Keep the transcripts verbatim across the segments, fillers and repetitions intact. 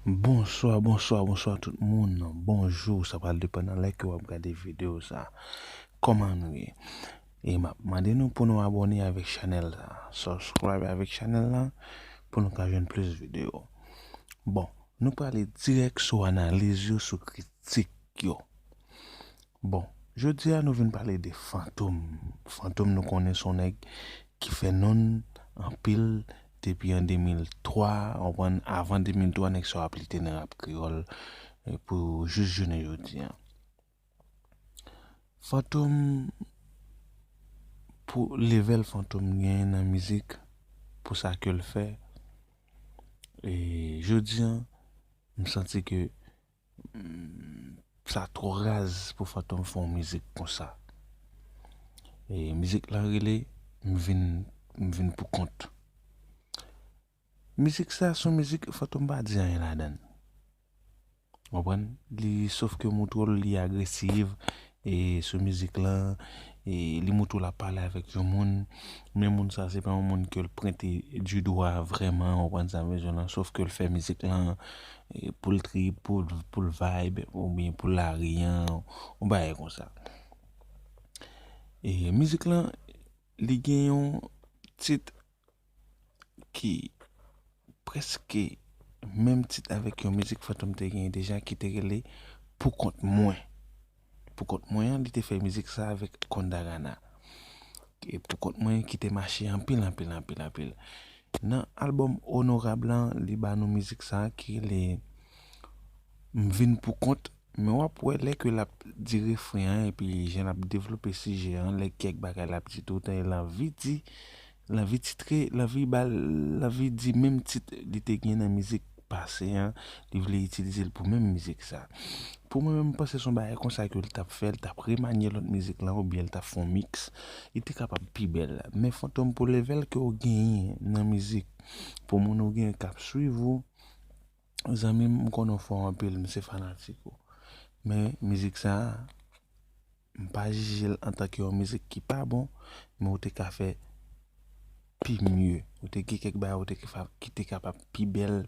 Bonswa, bonswa, bonswa tout moun. Bonjou, sa pral depann nan lè ke w ap gade videyo sa. Kòman nou ye? E m ap mande nou pou nou abòne avèk chanèl sa. Subscribe avèk chanèl la pou nou ka jwenn plis videyo. Bon, nou prale dirèk sou analiz yo, sou kritik yo. Bon, jodi a nou vin pale de Fantom. Fantom nou konnen se yon nèg ki fè non anpil depi an de mil twa, w konprann, avan de mil twa nèg sa yo ap lite nan rap kreyòl, e pou jis jounen jodi a. Fantom, pou level Fantom genyen nan mizik, pou sa ke l fè, e jodi a, m santi ke, mm, sa twò raz pou Fantom fè yon mizik konsa. E mizik la rele M vin, M vin pou kont. Mizik sa se yon mizik Fantom pa di anyen ladan l. W konprann? Li, sof ke moutre w li agresiv, e sou mizik lan, e li moutre w l ap pale avèk yon moun, men moun sa se pa yon moun ke l pwente du doigt vrèman, w konprann sa m vle di w lan, sof ke l fè mizik lan, e pou l trip, pou l, pou l vibe, oubyen pou l lari an, yon bagay konsa. E mizik lan, li gen yon tit ki prèske menm tit avèk yon mizik Fantom te genyen deja ki te rele Pou kont mwen. Pou kont mwen an, li te fè mizik sa avèk Kondagana. E Pou kont mwen ki te mache anpil, anpil, anpil, anpil. Nan albòm Onorab lan, li ba nou mizik sa ki rele M vin pou kont, men w ap wè lè ke l ap di refren an, epi jan l ap devlope sijè an, lè kèk bagay l ap di tou, w tande l anvi di, l anvi titre, l anvi ba l, l anvi di menm tit li te gen nan mizik pase an, li vle itilize l pou menm mizik sa. Pou mwen menm, m panse se yon bagay konsa ke l t ap fè, l t ap remanye lòt mizik lan, oubyen l t ap fè yon mix, li te kapab pi bèl. Men Fantom, pou level ke w genyen nan mizik, pou moun ou genyen k ap swiv ou, zanmi m, m konnen w fò anpil, m se fanatik ou. Men mizik sa a, m pa jije l antanke yon mizik ki pa bon, men ou te ka fè pi mye. Ou te gen kèk bagay ou te ka fa-, ki te kapab pi bèl,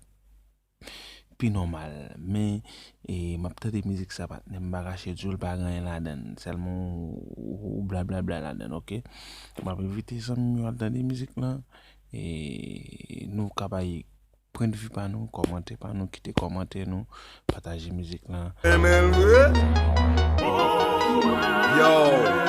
pi nòmal. Men, e, m ap tande mizik sa, patnè, m pa kache di w l pa gen anyen ladan l. Sèlman ou, ou blablabla ladan l, oke? M ap envite zanmi m yo al tande mizik lan. E nou ka bay pwendvi pa nou, kòmantè pa nou, kite kòmantè nou, pataje mizik lan. Renmen l vre? Yo.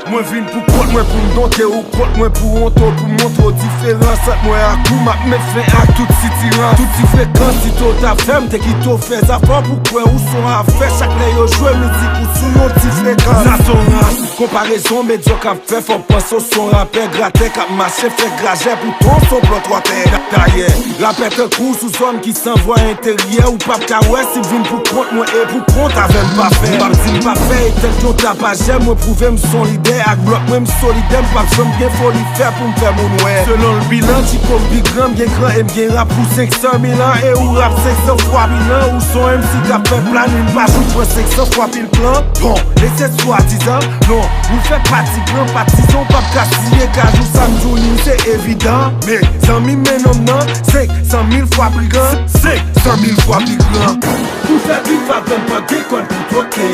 Mwen vin pou kont mwen, pou m donte ou kont mwen, pou wonte w, pou m montre w diferans ant mwen ak ou. M ap met fen ak tout sitirans, tout ti frekans. Si to t ap fè m, te kite w fè zafè w, pou kwè ou se yon afè. Chak lè yo jwe mizik ou sou yon ti frekans. Sa se yon ras. Konparezon medyòk ap fè, fò w panse w se yon rapè gratè k ap mache fè grajè, poutan w se yon plòtwatè. Dayè, rapè tankou w sou zòn ki san vwa enteryè, ou p ap ka wè si m vin pou kont mwen e pou kont avè m pa fè. M p ap di m p ap fè, e tèt yon tapajè, mwen pwouve m se yon lidè, ak blòk mwen m solidè, m p ap janm gen foli fè pou m fè moun wè. Selon l bilan, Tchiko m pi gran, m gen kran e m gen rap pou senk san mil an, e ou rap senk san fwa mil an, ou se yon M C k ap fè planin, pa jou pran senk san fwa pil plan. Bon, e se swadizan, non, ou fè pati gran patizan, w p ap ka siye kajou, sa m di w li se evidan. Men, zanmi m, men nonm nan, senk san mil fwa pi gran, senk san mil fwa pi gran. Pou fè bif avè m, pa gen kòn pou twoke.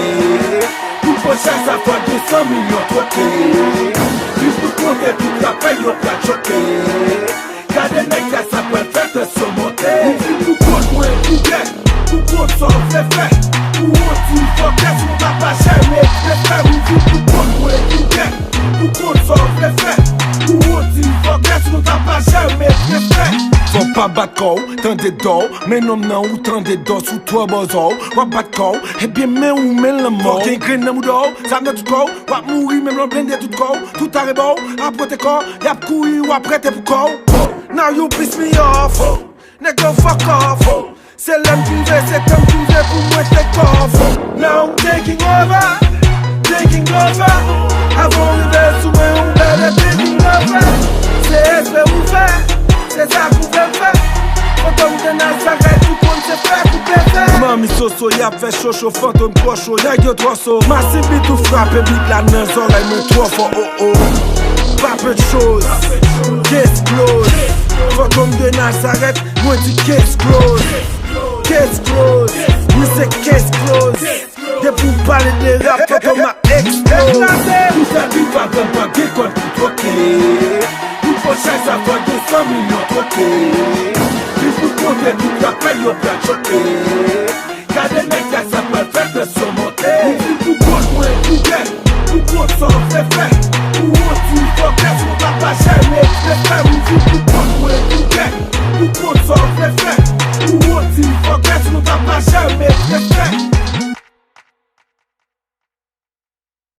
Pou pran chaj sa fò de san milyon twoke. Bif pou konte tout rapè yo pral choke. Gade nèg la sa pral fè tansyon monte. Ou vin pou kont mwen, pou gèt, pou kont sa w vle fè. Pou yon ti fòkès, ou pa pa jèm eksprè fè. Ou vin pou kont mwen, pou gèt, pou kont sa w vle fè. Pou yon ti fòkès, ou pa pa jèm eksprè fè. Fò w pa bat kò w, tande dò w, men nonm nan ou tande dò sou twò bòzò w. W ap bat kò w, ebyen men ou men lanmò. Fò w gen grenn nan mouda w, zam nan tout kò w. W ap mouri menm lè w blende tout kò w. Tout arebò w ap pote kò, y ap kouri, w ap rete pou kò w. Now you piss me off. Nèg yo fuck off. Se lè m k rive, se tan m k rive pou mwen take off. Now I'm taking over, taking over. Avan w rive sou mwen, ou better taking over. Se respè ou fè, se sa k ou vle fè. Fantom de Nazareth, ou konn se fè koupe fè. Manmi Soso, y ap fè chocho, Fantom twò cho, nèg yo twò so. Massive Beat ou frape bit la nan zòrèy mwen twò fò, oh oh. Pape choz, case close. Fantom de Nazareth, mwen di case close. Case close, wi se case close. Depi w pale de rap, tonton m ap eksplose. Pou fè pi pa grann pa gen kòd pou twoke. Pou fò chay sa fò de san milyon twoke. Li pou konte tout rapè yo pral choke. Gade nèg la sa pral fè tansyon monte. Ou vin pou gòl mwen pou bèl. Pou kont sa w fè fè. Pou yon ti fòkès ou pa pa chè.